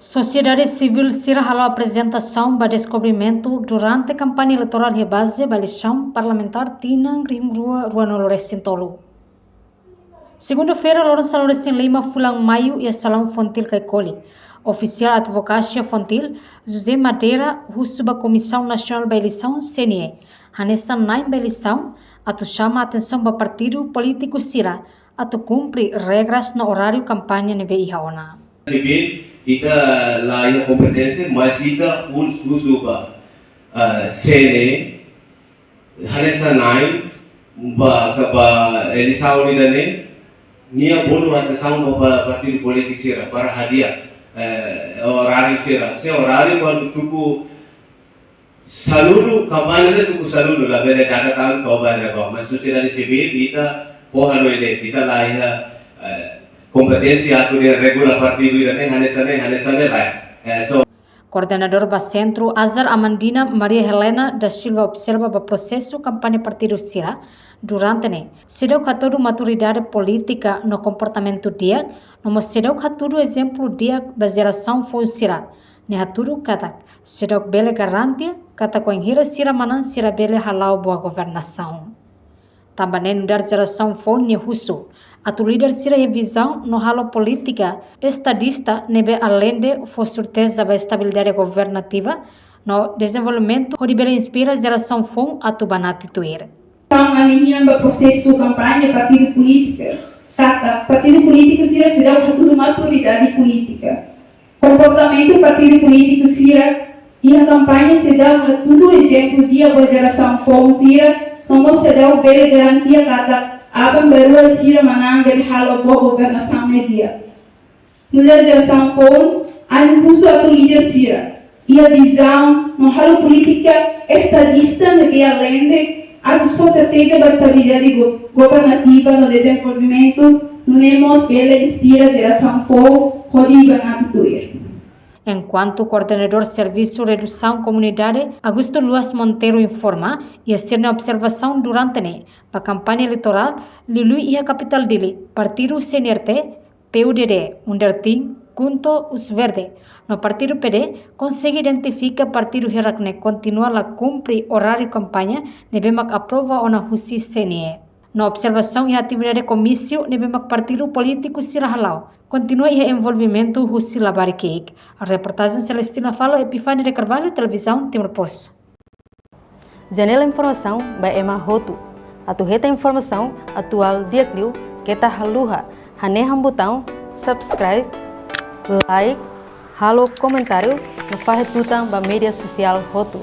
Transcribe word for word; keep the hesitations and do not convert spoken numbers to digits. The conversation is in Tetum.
Sosiedade sivíl sira hala'o aprezentasaun ba deskobrimentu durante kampaña eleitorál iha baze ba eleisaun parlamentár tinan rihun rua ruanulu resin tolu. Segunda-feira, loron sanulu resin lima fulan Maiu, iha Salaun Fontil Caicoli, ofisiál Advokasia Fontil, José Madeira, husu ba Komisaun Nasionál ba Eleisaun, C N E, hanesan na'in ba eleisaun, atu xama atensaun ba partidu polítiku sira atu kumpre regras no oráriu kampaña ne'ebé iha ona. Sivíl, ita la iha kompeténsia, mas ita hus-, husu ba, ah, C N E, hanesan na'in ba, ka ba eleisaun ida-ne'e, nia bolu atensaun ba, ba partidu polítiku sira para hadi'a, eh, oráriu sira. Se oráriu kuandu tuku sanulu, kampaña ne'e tuku sanulu, labele dada tan toba ne'ebá. Mas sosiedade sivíl, ita fó hanoin de'it, ita la iha, eh, kompeténsia atu dehan regula partidu ida-ne'e, hanesan ne'e, hanesan ne'e lae. Eh, so, Koordenadór ba Sentru, Azar Amandina Maria Helena da Silva, observa ba prosesu kampaña partidu sira durante ne'e seidauk hatudu maturidade polítika no komportamentu di'ak, no mós seidauk hatudu ezemplu di'ak ba jerasaun foun sira. Nia hatudu katak seidauk bele garante katak wainhira sira manán, sira bele hala'o boa governasaun. Tanba ne'e nu'udar jerasaun foun nia husu atu líder sira iha vizaun no halo polítika estadista ne'ebé aleinde fó serteza ba estabilidade governativa no dezenvolvimentu, hodi bele inspira jerasaun foun atu banati tuir. Entaun, ami-nian ba prosesu kampaña partidu polítika, katak partidu polítiku sira seidauk hatudu maturidade polítika. Komportamentu partidu polítiku sira iha kampaña seidauk hatudu ezemplu di'ak ba jerasaun foun sira, no mós seidauk bele garantia katak aban-bainrua sira manán bele halo boa governasaun ne'e di'ak. Nu'udar jerasaun foun, ami husu atu líder sira iha vizaun no halo polítika estadista ne'ebé aleinde atu fó serteza ba estabilidade go-, governativa no dezenvolvimentu, nune'e mós bele inspira jerasaun foun hodi banati tuir. Enkuantu koordenadór Servisu Redusaun Komunidade, Augusto Luas Monteiro, informa, iha sira-nia observasaun durante ne'e ba kampaña eleitorál, liuliu iha kapitál Dili, partidu C N R T, P U D D, UNDERTIM, KHUNTO, USVERDE, no partidu P D, konsege identifika partidu hirak ne'e kontinua la kumpre oráriu kampaña ne'ebé mak aprova ona husi C N E. No observasaun iha atividade komísiu ne'ebé mak partidu polítiku sira hala'o, kontinua iha envolvimentu husi labarik ki'ik. Reportajen Celestina Falo, Epifania de Carvalho, Televizaun Timor Post. Janela informasaun ba ema hotu. Atu hetan informasaun atuál di'ak liu, keta haluha hanehan butaun subscribe, like, halo komentáriu, no fahe tutan ba média sosiál hotu.